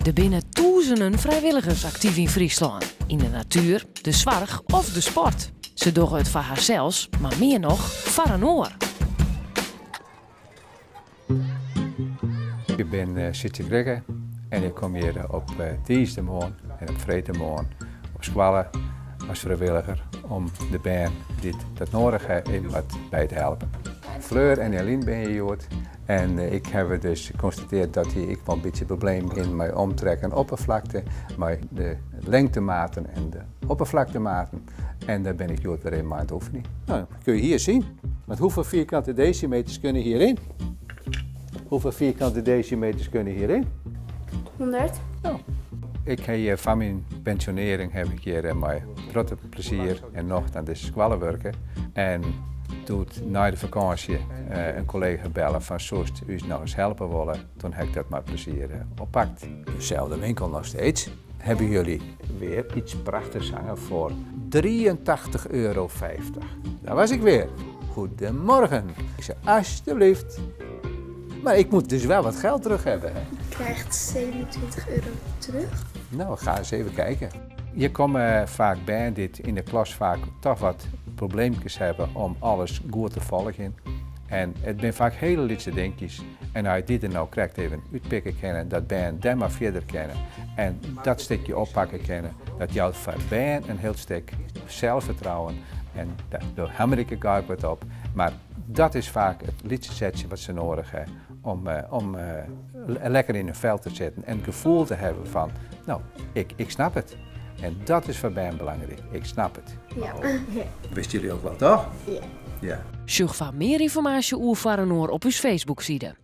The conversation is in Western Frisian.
Der binne tûzenen frijwilligers aktyf yn Fryslân, yn de natuer, de soarch of de sport. Se dogge it foar harsels, mar mear noch foar in oar. Ik bin eh, Sietse Krikke en ik kom hjir op eh, tiisdeitemoarn en op freedtemoarn op skoalle as frijwilliger om de bern dy't dat nedich hawwe even wat by te helpen. Fleur en Eline binne hjir hjoed en eh, ik haw dus konstatearre dat hy ek wol in bytsje problemen hat mei omtrek en opperflakte, mei de lingtematen en de opperflaktematen. En dêr bin ik hjoed wer even mei oan it oefenjen. Nou, kun je hier zien. Want hoeveel vierkante decimeters kunnen hierin? Hoeveel vierkante decimeters kunnen hierin? 100. Nou, ik ha hjir foar myn pensjonearring haw ik hjir mei protte plezier en nocht oan dizze skoalle wurke. En doe't nei de fakânsje in kollega belle fan soest ús noch ris helpe wolle, toen ha ik dat mei plezier oppakt. Dezelfde winkel nog steeds. Hebben jullie weer iets prachtigs hangen voor 83,50 euro. Daar was ik weer. Goedemorgen. Ik zei, alsjeblieft. Maar ik moet dus wel wat geld terug hebben. Hè? Je krijgt 27 euro terug. Nou, we gaan eens even kijken. Je komt faak bern dy't yn de klas faak toch wat probleemkes hawwe om alles goed te folgjen. En it binne faak hiele lytse dinkjes. En as je dy der no krekt even útpikke kinne, dat bern dêr mar fierder kinne en dat stikje oppakke kinne, dat jout foar bern in hiel stik selsfertrouwen en dêr hammer ik ek gau wat op. Mar dat is faak it lytse setsje wat se nedich hawwe om, om lekker yn in fel te sitten en it gefoel te hawwen fan, no, ik, ik snap it. En dat is foar bern belangryk, ik snap it. Ja. Wisten jullie ook wel, toch? Ja. Ja. Sjoch foar mear ynformaasje oer Foar Inoar op ús Facebookside.